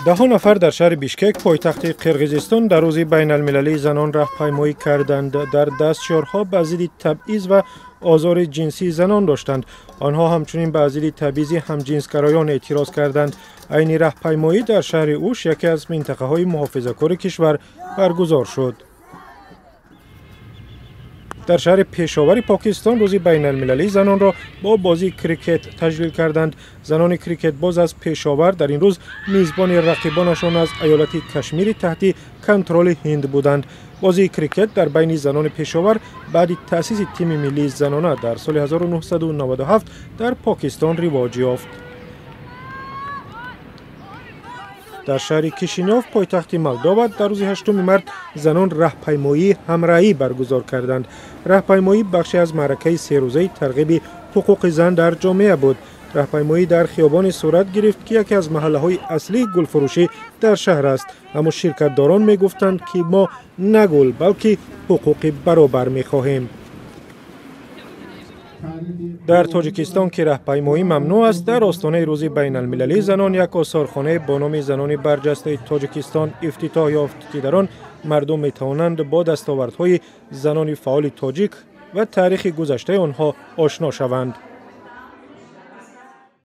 Даҳҳо нафар дар шаҳри Бишкек, пойтахти Қирғизистон, дар рӯзи байналмилалии занон раҳпаймоӣ карданд. Дар даст шиорҳо ба зидди табъиз ва озори ҷинсии занон доштанд. Онҳо ҳамчунин ба зидди табъизи ҳамҷинсгароён эътироз карданд. Айни раҳпаймоӣ дар шаҳри Уш, яке аз минтақаҳои муҳофизакори кишвар, баргузор шуд. Дар шаҳри Пешовари Покистон рӯзи байналмилалии занонро бо бозии крикет таҷлил карданд. Занони крикетбоз аз Пешовар дар ин рӯз мизбони рақибонашон аз аёлати Кашмири таҳти контроли Ҳинд буданд. Бозии крикет дар байни занони Пешовар баъди таъсиси тими миллии занона дар соли 1997 дар Покистон ривоҷ ёфт. Дар шаҳри Кишинёв, пойтахти Молдова, дар рӯзи 8 март занон раҳпаймоии ҳамраҳӣ баргузор карданд. Раҳпаймоӣ бахше аз маъракаи серӯзаи тарғиби ҳуқуқи зан дар ҷомеа буд. Раҳпаймоӣ дар хиёбоне сурат гирифт, ки яке аз маҳаллаҳои аслии гулфурӯшӣ дар шаҳр аст. Аммо ширкатдорон мегуфтанд, ки мо на гул, балки ҳуқуқи баробар мехоҳем. Дар Тоҷикистон, ки раҳпаймоӣ мамнӯъ аст, дар остонаи рӯзи байналмилалии занон як осорхонае бо номи занони барҷастаи Тоҷикистон ифтитоҳ ёфт, ки дар он мардум метавонанд бо дастовардҳои занони фаъоли тоҷик ва таърихи гузаштаи онҳо ошно шаванд.